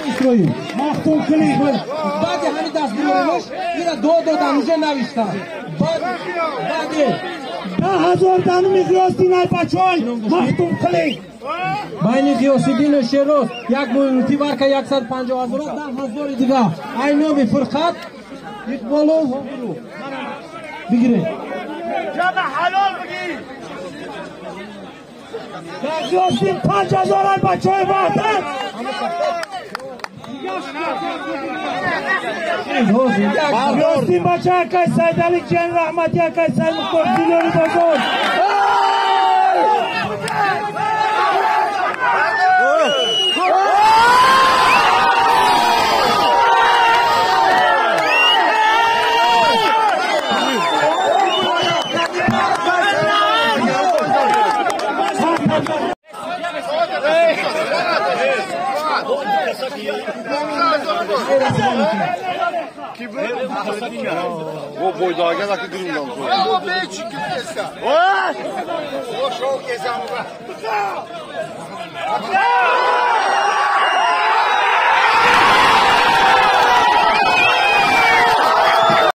Исроил Махтумкули баъди ҳамин дастгириҳош ира до додан уже навиштан баъди 10,000 дануми Ғиёсдин ай бачаҳои Махтумкули байни Ғиёсиддину Шероз як мультиварка 150,000 10,000 дига ай номи Фурқат Иқболов бигиред. Ҳалол бигир. Ғиёсдин 5,000 ай бачаҳои Ваҳдат. Ғиёсдин бача акай Сайдали ҷияни раҳмати акай Саймухтор Зилёни бозор. O boydagen akı kırımdan sonra. O bey çıkıp kese. O şov kese.